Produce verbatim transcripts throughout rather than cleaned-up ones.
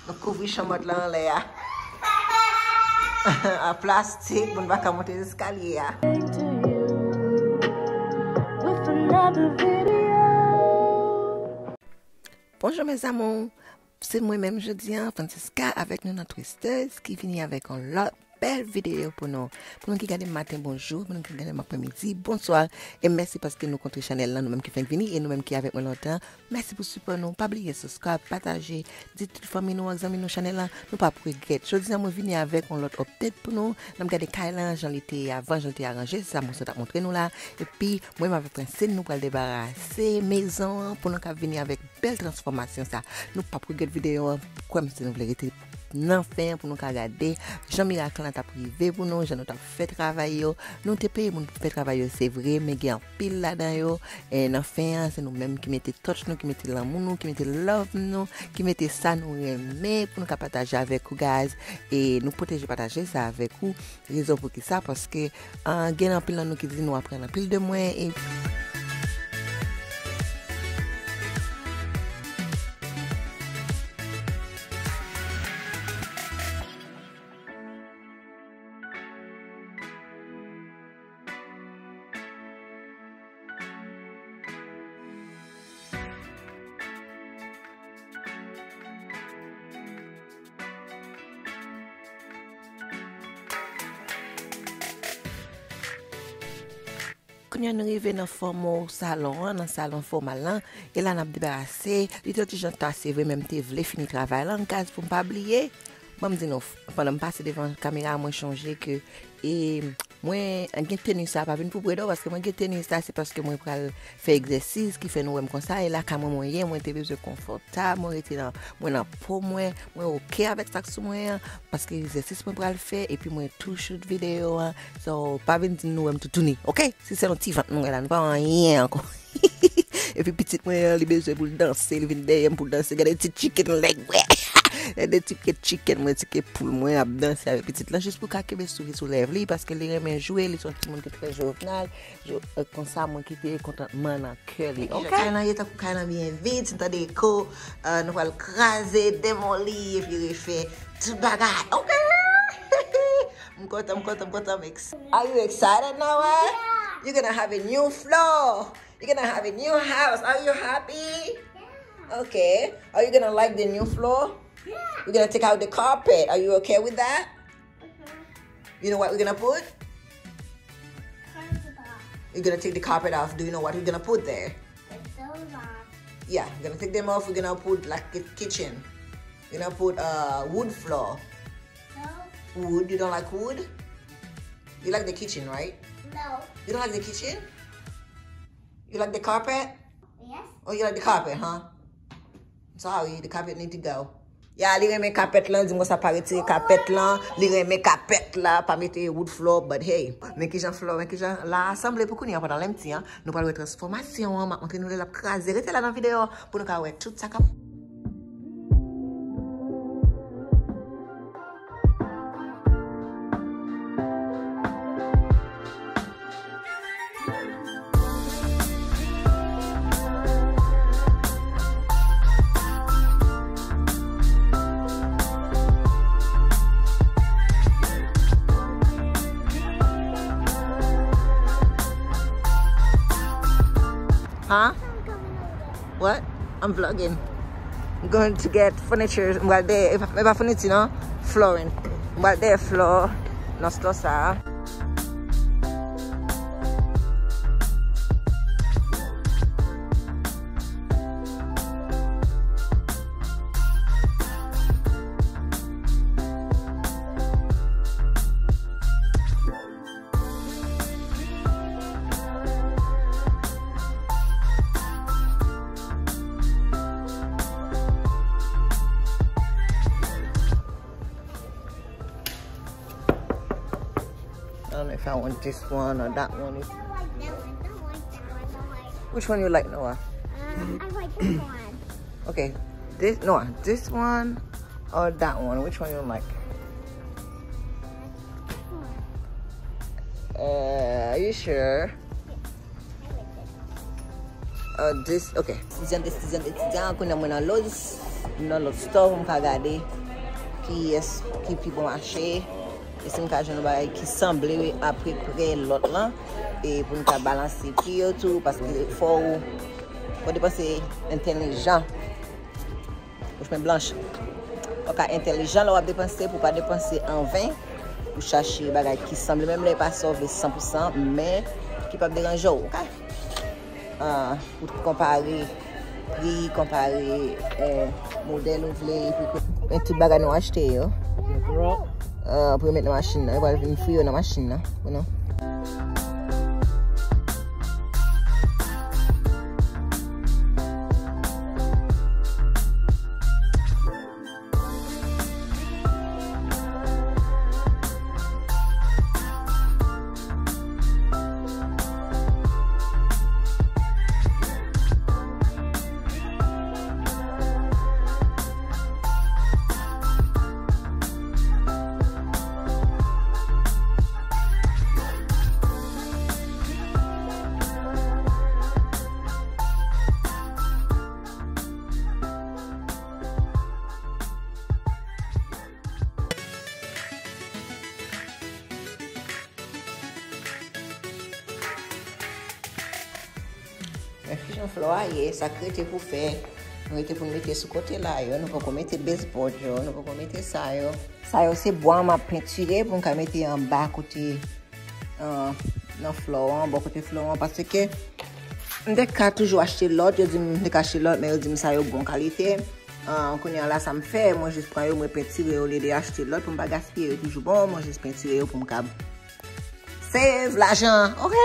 Nou kouvri chanmòt la anlè a. A plastik, pou n pa ka monte eskalye a. Bonjou mes amours. Se mwen menm jodi a, Francisca, avèk nou nan Twisters ki vini avèk yon lòt bèl videyo pou nou. Pou nou ki gade m maten, bonjou. Pou nou ki gade m apremidi, bonswa. E mèsi paske nou kontre chanèl lan, nou menm ki fenk vini e nou menm ki avèk mwen lontan. Mèsi pou sipò nou. Pa bliye subscribe, pataje, di tout fanmi nou ak zanmi nou chanèl lan. Nou p ap regrèt. Jodi a mwen vini avèk yon lòt update pou nou. N ap gade kay lan, jan li te ye avan, jan li te aranje. Se sa mwen sot ap montre nou la. Epi, mwen menm avèk Francine, nou pral debarase mezon an pou nou ka vini avèk bèl transfòmasyon sa. Nou p ap regrèt videyo an. Kwè m, si nou vle rete nan fen an pou nou ka gade jan mirak lan t ap rive pou nou, jan nou t ap fè travay yo. Nou te peye moun pou fè travay yo, se vre, men gen anpil ladan yo. E nan fen an, se nou menm ki mete touch nou, ki mete lanmou nou, ki mete love nou, ki mete sa nou renmen pou nou ka pataje avèk ou, guys. E nou pwoteje pataje sa avèk ou. Rezon pou ki sa, paske, ah, gen anpil nan nou ki di nou aprann anpil de mwen, e Kounye a nou rive nan fòmo salon an, nan salon fòmal lan. E la n ap debarase. Li te yon ti jan ta, se vre, men m te vle fini travay lan, guys, pou m pa bliye. Ban m di nou, pandan m pase devan kamera, mwen chonje ke, e, mwen gen teni sa pa vin pou bredò, paske mwen gen teni sa, se paske mwen pral fè egzèsis ki fè nou wè m konsa. E lakay mwen mwen ye, mwen te bezwen konfòtab, mwen rete nan, mwen nan po mwen, mwen oke avèk sa k sou mwen an, paske egzèsis mwen pral fè, epi mwen tou shoot videyo an. So, pa vin di nou wè m toutouni, oke? Si se yon ti vant nou wè la, nou pa wè anyen ankò. Epi pitit mwen an, li bezwen pou l danse, li vin dèyè m pou l danse. Gade ti chicken leg mwen. Gade ti ke chicken mwen, ti ke poul mwen ap danse avèk pitit lan, jis pou ka kenbe souri sou lèv li, paske li renmen jwe, li se yon timoun ki trè jovenal. Jo-, euh, konsa mwen kite kontantman nan kè li. Oke? Kay lan ye tankou kay lan byen vid, si n tande eko, euh, nou pral kraze, demoli, epi refè tout bagay. Oke? M kontan, m kontan, m kontan, m ex-, are you excited now, eh? Yeah. You're gonna have a new floor. You're gonna have a new house. Are you happy? Yeah. Okay. Are you gonna like the new floor? Yeah. We're gonna take out the carpet. Are you okay with that? Mm-hmm. You know what we're gonna put? Carpet off. You're gonna take the carpet off. Do you know what we're gonna put there? The sofa. Yeah, we're gonna take them off. We're gonna put, like, the kitchen. We're gonna put, uh, wood floor. No. Wood? You don't like wood? You like the kitchen, right? No. You don't like the kitchen? You like the carpet? Yes. Oh, you like the carpet, huh? Sorry, the carpet need to go. Ya, li renmen kapèt lan, di m konsa pa retire kapèt lan. Li renmen kapèt la, pa mete wood floor, but hey, men kijan floor, men kijan la sanble pou kounye a pandan lè m ti an. Nou pral wè transfòmasyon an, m ap montre nou lè l ap kraze. Rete la nan videyo pou nou ka wè tout sa k ap. Huh? What? I'm vlogging. I'm going to get furniture. M pral dèyè, e pa, e pa fèniti non, flooring. M pral dèyè floor nan store sa. I don't know if I want this one or that one. Which one you like, Noah? Um, I like this one. Okay, this, Noah, this one or that one? Which one you like? Uh, are you sure? Uh, this, ok. Etidyan, etidyan, etidyan, kounye a mwen nan Lowe's, m nan lòt store pou m ka gade kiyès ki pi bon mache, e si m ka jwenn yon bagay ki sanble apeprè lòt lan, e pou n ka balanse pri yo tou, paske fò w, fò w depanse entèlijan. Bouch mwen blanch. Fò w ka entèlijan lè w ap depanse, pou w pa depanse an ven, pou chache bagay ki sanble, menm lè e pa sa w vle san pou san, men ki p ap deranje w, ok? Ah, pou konpare pri, konpare, eh, modèl ou vle, epi pou, men tout bagay nou achte yo. Ah, pou yo met nan machin nan, yo pral vin fri yo nan machin nan, you know. Men kijan flò a ye, sa k rete pou fè, nou rete pou n mete sou kote la yo, nou poko mete baseboard yo, nou poko mete sa yo. Sa yo se bwa m ap pentire pou m ka mete anba kote, ah, nan flò an, bò kote flò an, paske m te ka toujou achte lòt, yo di m m te ka achte lòt, men yo di m sa yo bon kalite. Ah, kounye a la, sa m fè, mwen jis pran yo, mwen pentire yo, olye de achte lòt, pou m pa gaspiye yo toujou bon, mwen jis pentire yo pou m ka save lajan, ok?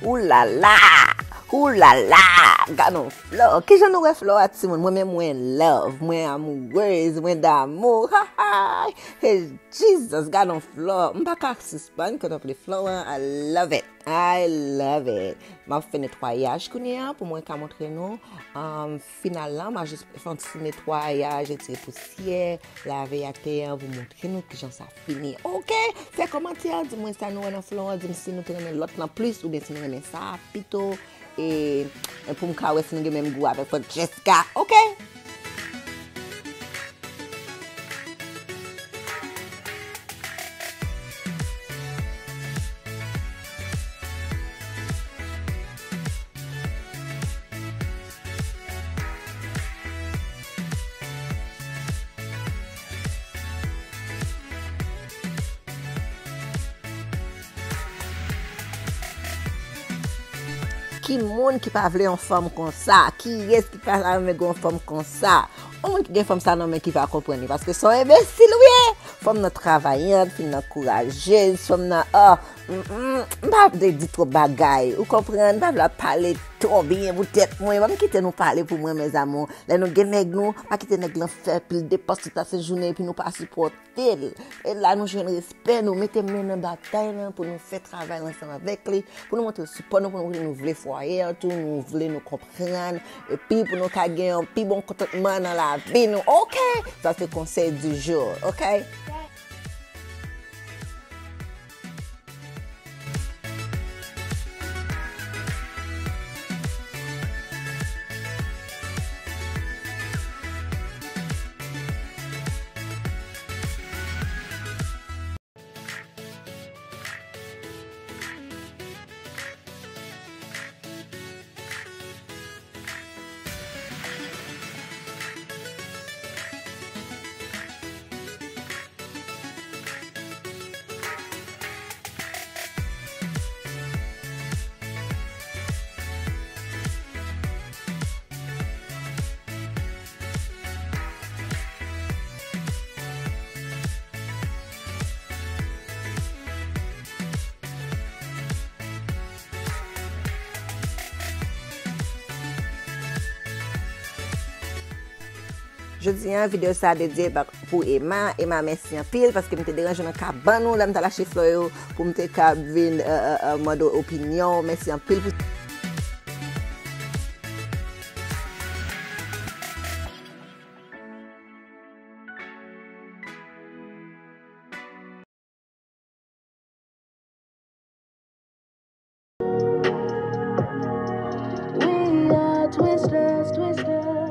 Oulala! Oulala! Gad on flò! Kijan nou wè flò a, timoun? Mwen menm, mwen love, mwen amourez, mwen damou. Ha, ha! Hey, Jesus, gad on flò! M pa ka sispann kontanple flò an. I love it! I love it! M ap fè netwayaj kounye a pou mwen ka montre nou, um, final la. M a jis fè yon ti netwayaj, retire pousyè, lave atè an pou montre nou kijan sa fini. Ok? Fè kòmantè, di mwen sa nou wè nan flò an, di m si nou te renmen lòt lan plis oubyen si nou renmen sa pito. E, e pou m ka wè si nou gen menm gou avèk Francesca. Ok? Ki moun ki pa vle yon fanm konsa? Kiyès ki pa ta renmen gen yon fanm konsa? Yon moun ki gen fanm sa nan men ki va konprann li, paske se yon enbesil ou ye. Fanm nan travayant, fanm nan kourajez, fanm nan, oh, m, m, m pa vle di twòp bagay, ou konprann? M pa vle ap pale twò byen pou tèt mwen. Ban m kite nou pale pou mwen, mes amours. Lè nou gen nèg nou, pa kite nèg lan fè pil depans tout la sent jounen epi nou pa sipòte l. E la nou jwenn respè, nou mete men nan batay lan pou nou fè travay la ansanm avèk li, pou nou montre sipò nou, pou nou montre nou vle fwaye an tou, nou vle nou konprann, epi pou nou ka gen yon pi bon kontantman nan lavi nou. Ok? Sa se konsèy du jour, ok? Jodi a, videyo sa a dedye pa, pou Emma. Emma, mèsi anpil paske m te deranje w nan kabann ou lè m t al achte flò yo pou m te ka vin, euh, euh, euh, mande w opinyon w. Mèsi anpil pou Twister.